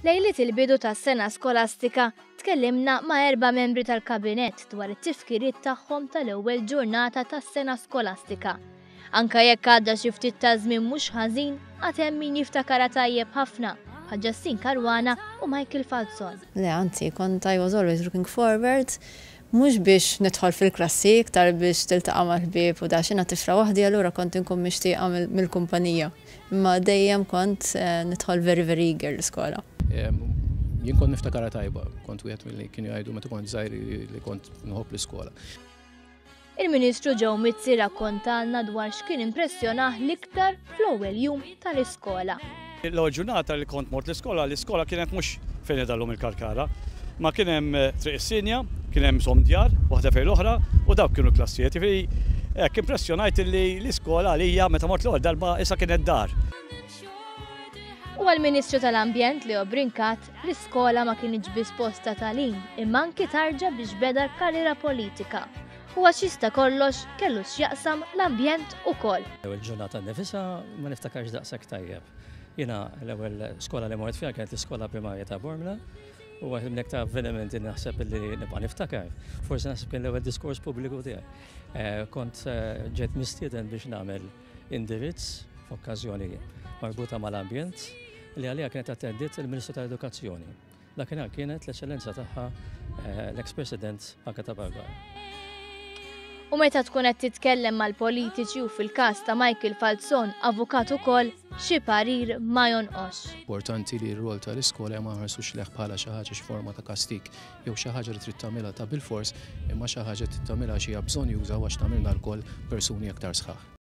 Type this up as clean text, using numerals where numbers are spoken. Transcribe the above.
Lejliet il-bidu tas-sena skolastika tkellimna ma' erba' membri tal-Kabinett dwar it-tifkiriet tagħhom tal-ewwel ġurnata tas-sena skolastika. Anke jekk għadda xi ftit ta' żmien mhux ħażin, għad hemm min jiftakarha tajjeb ħafna, bħal Justine Caruana u Michael Falzon. Le, anzi, kont I was always looking forward, mhux biex nidħol fil-klassi, iktar biex tiltaqa' mal-ħbieb u da xina tifla waħdi allura kont inkun mixtieqa mill-kumpanija. Imma dejjem kont nidħol very very eager l-iskola. Jien kont niftakarha tajba, kont wieħed milli kienu jgħidu meta kont żgħir li kont nħobb l-iskola. Il-Ministru Joe Mizzi rrakkontalna dwar x'kien impressjonah l-iktar fl-ewwel jum tal-iskola. L-ewwel ġurnata li kont mort l-iskola, l-iskola kienet mhux fejn qiegħda llum il-Kalkara, ma kien hemm Triq is-Sinja, kien hemm żomm djar, waħda fejn l-oħra, u dawk kienu l-klassijiet. Jiġifieri hekk impressjonajt illi l-iskola għalija meta mort l-ewwel darba issa kienet dar. U għall-Ministru tal-Ambjent Leo Brincat, l-iskola ma kinitx biss post ta' tagħlim imma anki tarġa biex beda l-karriera politika. U għax jista' kollox kellu x'jaqsam l-ambjent ukoll. L-ewwel ġurnata nnifisha ma niftakarx daqshekk tajjeb. Jiena l-ewwel skola li mort fiha kienet l-iskola primarja ta' Bormla u waħed mill-iktar avvenimenti li naħseb li nibqa' niftakar, forsi naħseb kien l-ewwel diskors pubbliku tiegħi. Eh, kont eh, ġejt mistieden biex nagħmel indirizz f'okkażjoni marbuta mal-ambjent li għaliha kienet attendiet il-Ministru tal-Edukazzjoni. Dakinhar kienet l-Eċċellenza Tagħha l-eks President Agata Barbara. U meta tkun qed titkellem mal-politiċi u fil-każ ta' Michael Falzon avukat ukoll, xi parir ma jonqosx. Importanti li r-rwol tal-iskola ma nħarsux lejh bħala xi ħaġa xi forma ta' kastig jew xi ħaġa li trid tagħmilha ta' bilfors imma xi ħaġa trid tagħmilha għax hija bżonnjuża u għax tagħmilna lkoll persuni aktar sħaħ.